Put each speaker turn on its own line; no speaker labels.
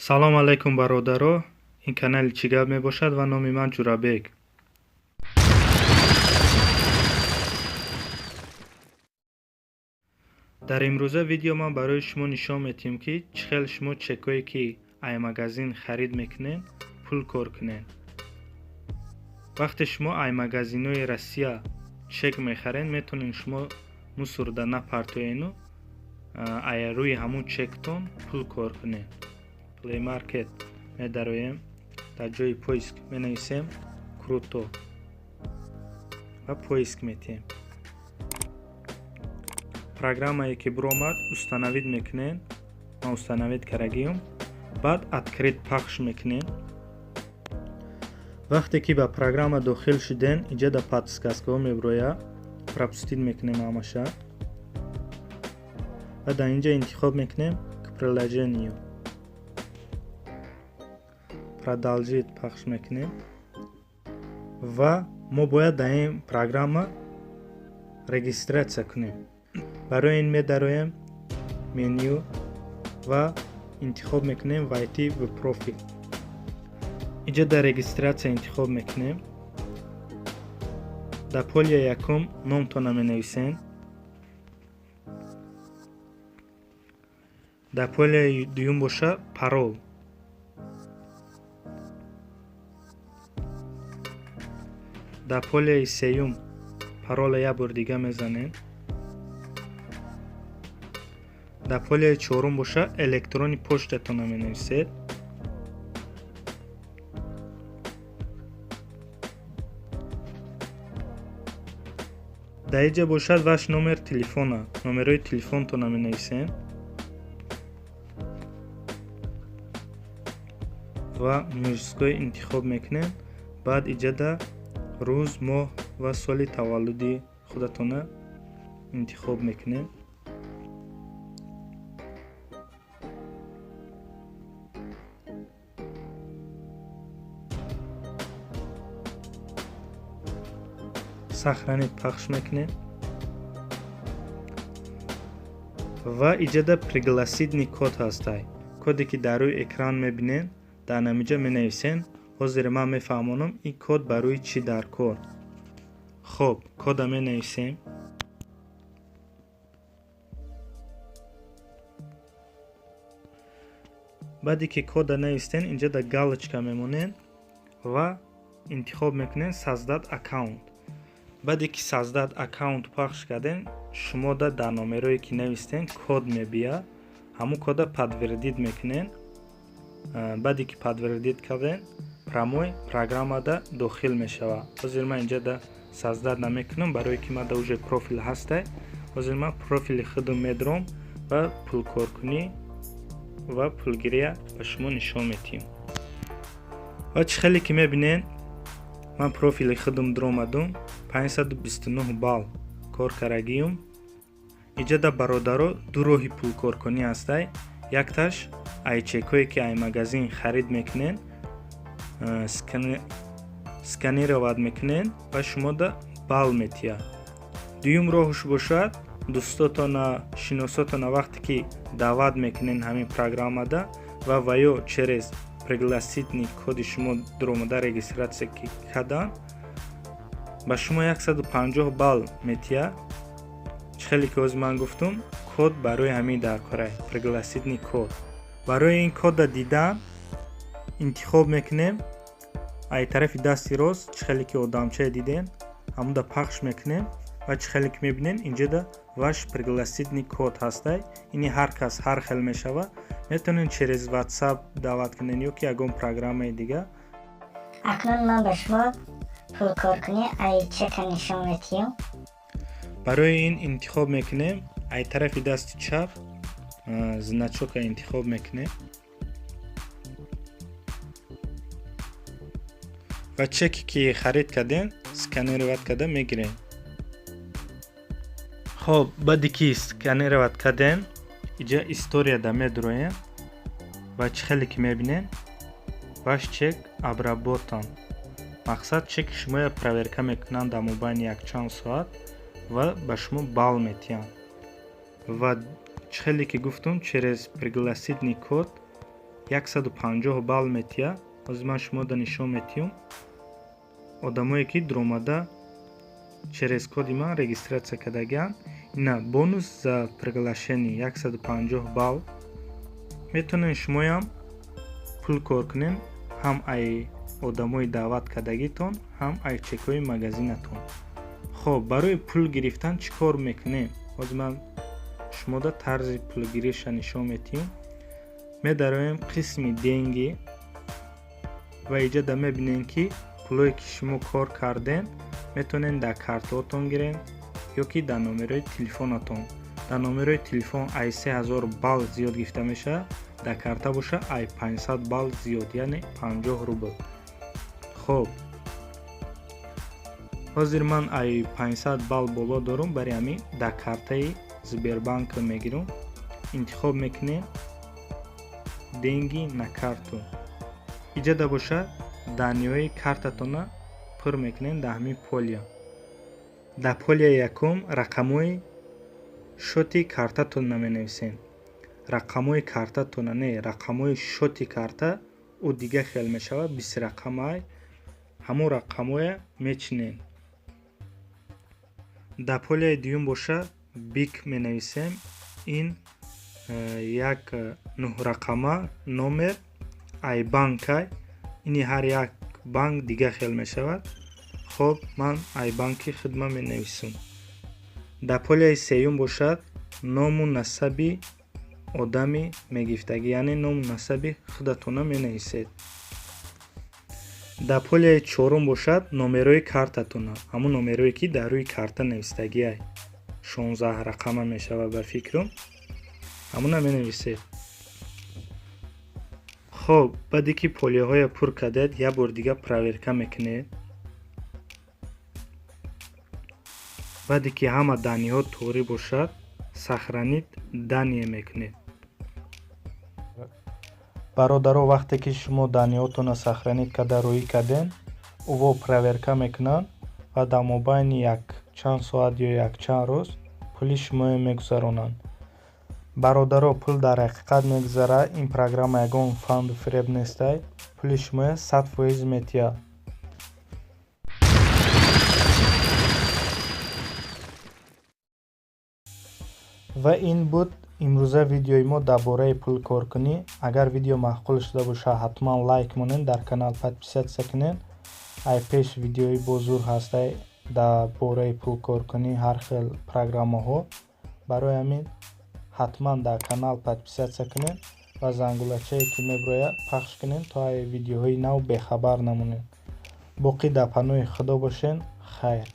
Салом алайкум, бародаро! Ин канали «Чӣ гап» мебошад ва номи ман Ҷурабек. Дар имрӯза видео ман барои шумо нишон медиҳем, ки чӣ хел шумо чекое, ки ай магазин харид мекунед, пул кор кунед. Вақте шумо ай магазинҳои Россия чек мехаред, метавонед шумо мусорда напартоену ай рӯи ҳамун чектон пул кор кунед. Play Market медароем, дар ҷои поиск менависем «Круто» ва поиск метиҳем. Программае ки биромад, установить мекунем. Ман установить кардагиюм. Баъд «Открыть» пахш мекунем. Вақте ки ба программа дохил шуден, инҷа дар подсказкаҳо мебирояд, пропустить мекунем ҳамаша ва дар инҷа интихоб мекунем «К приложению», «Продолжить» пахш мекунем ва мо бояд дар ин программа регистрация кунем. Барои ин медароем меню ва интихоб мекунем «Войти в профиль». Инҷа дар «Регистрация» интихоб мекунем. Дар поле якум номтона менависем, дар поле дуюм боша парол, дар полеи сеюм парола як бор дига мезанем, дар полеи чорум боша электронный почтатона менависед. Дар инҷа бошад ваш номер телефона, номерои телефонтона менависем ва мужской интихоб мекунем. Баъд иҷада рӯз, моҳ ва соли таваллуди худатона интихоб мекунем. «Сохранить» пахш мекунем ва иҷада пригласительный код ҳастай. Коде ки дар рӯи экран мебинед, дар намиҷа менависен. Ҳозир ман мефаҳмонам, ин код барои чӣ дар кор. Хоб, кода менависем. Баъде ки кода навистен, инҷа дар галочка мемонед ва интихоб мекунед «Создать аккаунт». Баъде ки «Создать аккаунт» пахш кардем, шумода дар номерое ки навистен код мебияд. Ҳамун кода подтвердить мекунед. Баъде ки подтвердить кардем, прямой программада дохил мешавад. Ҳозир ман инҷа да создать намекунам, барое ки ман да уже профил ҳастай. Ҳозир ман профили худам медорам ва пулкоркунӣ ва пулгирия ба шумо нишон медиҳем. Ва чӣ хеле ки мебинед, ман профили худам дуромадум, 529 балл кор кардагиюм. Иҷада, бародаро, ду роҳи пулкоркунӣ ҳастай. Якташ ай чекое ки ай магазин харид мекунед, сканировать мекунед ва шумода балл метиҳад. Дуюм роҳш бошад, дӯстотона, шиносотона вақте ки даъват мекунед ҳамин программада ва ё через пригласительный коди шумо дуромада регистрация кардан, ба шумо 150 балл метиҳад. Чӣ хеле ки ҳозир ман гуфтум, код барои ҳамин дар корай, пригласительный код. Барои ин кода дидан интихоб мекунем ай тарафи дасти рост, чӣ хеле ки одамчае дидем, ҳамуда пахш мекунем ва чӣ хеле ки мебинем, инҷода ваш пригласительный код ҳастай. Ини ҳар кас ҳар хел мешавад. Метавонед через WhatsApp даъват кунед ё ки ягон программаи дига.
Акнун ман ба шумо пулкоркунӣ ай чека нишон медиҳам.
Барои ин интихоб мекунем ай тарафи дасти чап значока интихоб мекунем ва чеке ки харид кардем, сканировать карда мегирем. Хоб, баъде ки сканировать кардем, иҷа историяда медуроем ва чӣ хеле ки мебинем, ваш чек обработан. Мақсад, чеки шумоя проверка мекунанд дар мобайни якчанд соат ва ба шумо балл метиҳанд. Ва чӣ хеле ки гуфтум, через пригласительный код. 150 балл метия. Ҳозир ман шумода нишон метиҳам. Одамое ки дуромада через коди ман регистрация кардагианд. Ина бонус за приглашение 150 балл. Метавонед шумоям пул кор кунед ҳам ай одамои даъват кардагитон, ҳам ай чекҳои магазинатон. Хоб, барои пул гирифтан чӣ кор мекунем? Ҳозир ман шумода тарзи пулгириша нишон метиҳам. Медароем қисми деньги ва иҷода мебинем, ки пулое ки шумо кор кардем, метавонед дар картаотон гиред ё ки дар номерои телефонатон. Дар номерои телефон ай 3000 балл зиёд гирифта мешавад, дар карта боша ай 500 балл зиёд, яъне 50 рубл. Хоб, ҳозир ман ай 500 балл боло дорум, барои ҳамин дар картаи Сбербанк мегирам. Интихоб мекунем деньги на карту. Иҷода боша данные ҳои картатона пур мекунем дар ҳамин поля. Дар поля и якум рақамҳои счёт и картатонро менависем. Рақамҳои картатона не, рақамҳои счёт и карта ӯ дига хел мешавад, бистрақамай, ҳамон рақамҳоя мечинем. Дар поля и дуюм боша БИК менависем. Ин як нӯҳрақама номер ай банкай. Ини ҳар як банк дига хел мешавад. Хоб, ман ай банки хидма менависам. Дар поля и сеюм бошад ному насаби одами мегирифтагӣ, яъне ному насаби худатона менависед. Дар поля и чорум бошад номерои картатона, ҳамон номерое ки дар рӯи карта навистагиай, 16 рақама мешавад ба фикрам, ҳамона менависед. Хоб, баъде ки поля ҳоя пур кардед, як бор дига проверка мекунед. Баъде ки ҳама данные ҳо тоғрӣ бошад, сохранить данные мекунед. Бародаро, вақте ки шумо данные ҳотонро сохранить карда рӯӣ кардем, ӯво проверка мекунанд ва дар мобайни якчанд соат ё якчанд рӯз пули шуморо мегузаронанд. Бародаро, пул дар ҳақиқат мегузарад. Ин программа ягон фанду фиреб нестай, пули шумоя 100% метиҳад. Ва ин буд имрӯза видеои мо дар бораи пулкоркунӣ. Агар видео маъқул шуда бошад, ҳатман лайк монед, дар канал подписаться кунед. Ай пеш видеои бозур ҳастай дар бораи пулкоркунӣ, ҳар хел программаҳо. Барои ҳамин ҳатман дар канал подписаться кунед ва зангулачае ки мебирояд пахш кунед, то ай видеоҳои нав бехабар намонед. Боқӣ дар паноҳи Худо бошед. Хайр.